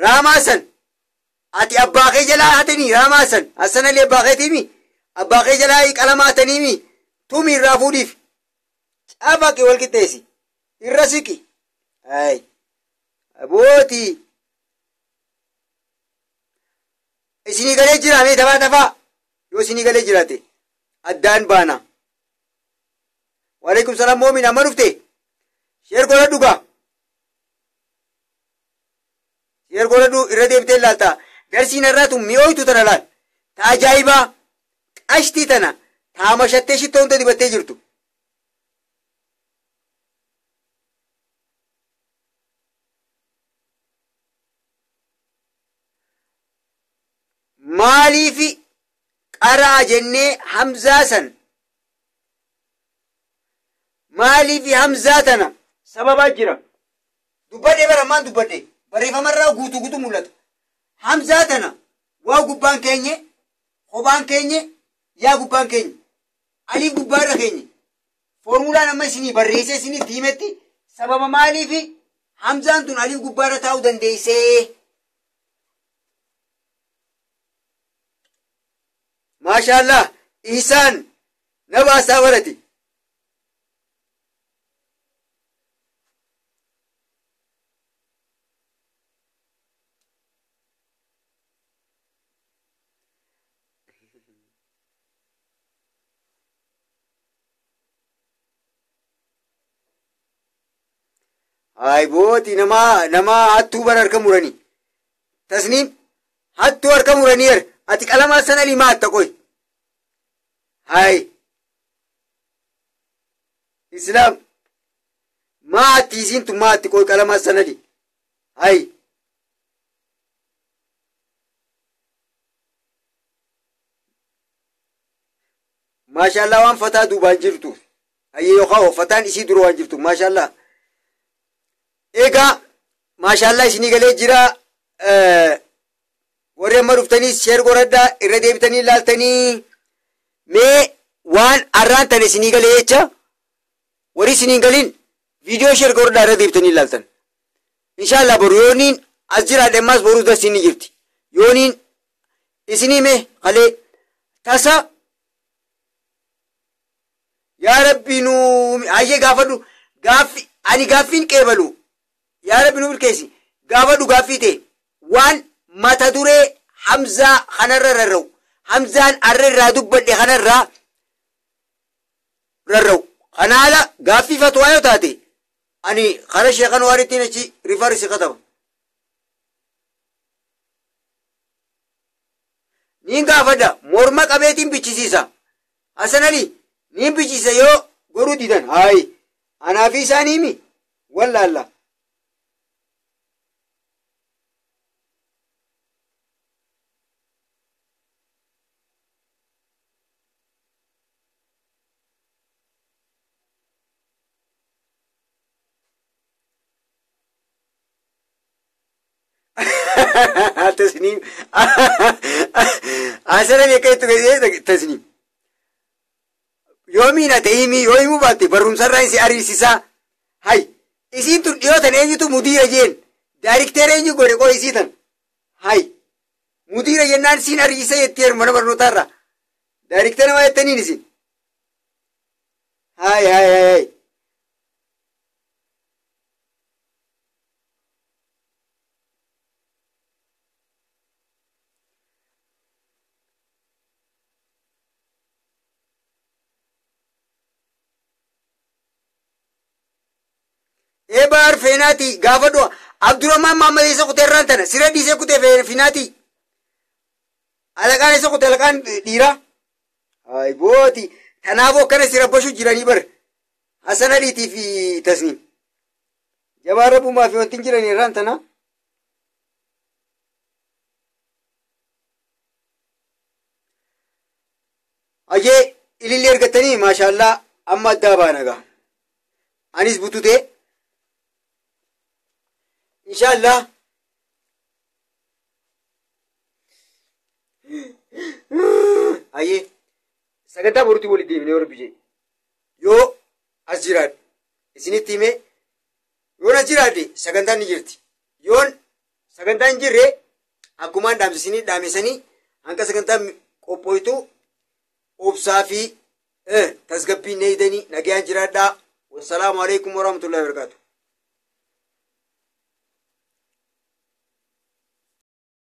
Raamaa san ati abbaa kee jalaa hatanii raamaa san Hassan Ali abbaa keetiimi abbaa kee jalaa qalama hataniimi tumi irraa fuudhiif cafaqi wal qixxeessi irra siqi ay abootii isinii galee jira mee tafaa tafaa yoo isinii galee jiraate addaan baana. Waalaikum salaam moomin amma dhufte share godhadhu gaa. Share godhadhu irra deebitee ilaalta. Darsiin irraa tun mi'ooytu tana laal. Ta ajaa'ibaa qashtii tana taamashattee shittoo hunda dibattee jirtu. Maaliifi qaraa jennee Hamzaa san maaliifi Hamzaa tana sababaa jira. Dubbadhee bara ammaan dubbadhe barreeffamarraa guutuu guutuu mul'ata. Hamzaa tana waa gubbaan keenye kophaan keenye yaa gubbaan keenye aliif gubbaarra keenye foormulaan amma isinii barreessee isinii himetti sababa maaliifi Hamzaan tun aliif gubbaarra taa'uu dandeessee. Maashaallah Isaan na baasaa barate. Ay booti nama hattuu bara harka muranii. Tasniim hattuu harka muranii ati qalamaa sana limaa hatta qoy. Hay Islaam maa hatti isiin tun maa hatti qoy qalamaa sana li. Hay maashaallah waan fataa duubaan jirtu. Hayyee yookaan fataan isii dura waan jirtu maashaallah. Egaa maashaallah isinii galee jira. Warri amma dhuftaniis share godhadhaa irra deebitanii ilaaltanii mee waan arraan tane isinii galee jecha warri isinii galiin viidiyoo share godhadhaa irra deebitanii ilaaltan. Inshaallah boru yooniin as jiraadhe ammaas boruu darsiin ni jirti. Yooniin isinii mee kalee tasa yaa rabbi nu hayyee gaafadhu gaaffi ani gaaffiin qeebalu yaa rabbi nu milkeessi gaafadhu gaaffii ta'e waan mata duree Hamzaa kanarra rarra'u Hamzaan arra irraa dubbadhe kanarraa rarra'u kanaala gaaffii fatwaa yoo taate ani kara sheekan waan ittiin achi rifarsi kataba. Niin gaafadha morma qabeetiin bichisiisa Hassan Ali niin bichisiisa yoo goruu didan haayi anaa fi isaanii himi wallaalla. Tasniim Hassan Ali akka itti galee tasniim. Yoo miina ta'e himi yoo himuu baatte barumsarraa si ariisisaa. Hay isiin tun dhiyoo tan eenyutu mudiira jeen daarikteera eenyu godhe qoo isii tan. Hay mudiira jennaan siin ariisa jettee mana barnootaarraa. Daarikteera maa jettaniin isin. Hay hay hay hay. Ebaar feenaati gaafadhu Abdurrahman Mahammad eessa kutee irraan tana sira dhiisee kutee finaati. Alaqaan eessa kutee alaqaan dhiiraa. Ay booti kanaafuu akkana si rabbashuu jiranii bar Hassan Aliitii fi Tasniim. Jabaa rabbumaa fi wanti hin jiranii irraan tana. Agartanii, maashaallaa, amma addaa baanagaa. Anis bututee inshaallah. Ayyee, sagantaa boruutti walitti deebinee yoo Rabbi jedhe. Yoo as jiraadhe isinitti himee, yoon as jiraadhe sagantaan ni jirti. Yoon sagantaan hin jirre, akkumaan dhaamsisinii dhaamesanii hanga sagantaan qophooytu obsaa fi tasgabbiin eegdanii nagayaan jiraadhaa. Wassalaamu alaikum warahmatullahi wabarakatuh.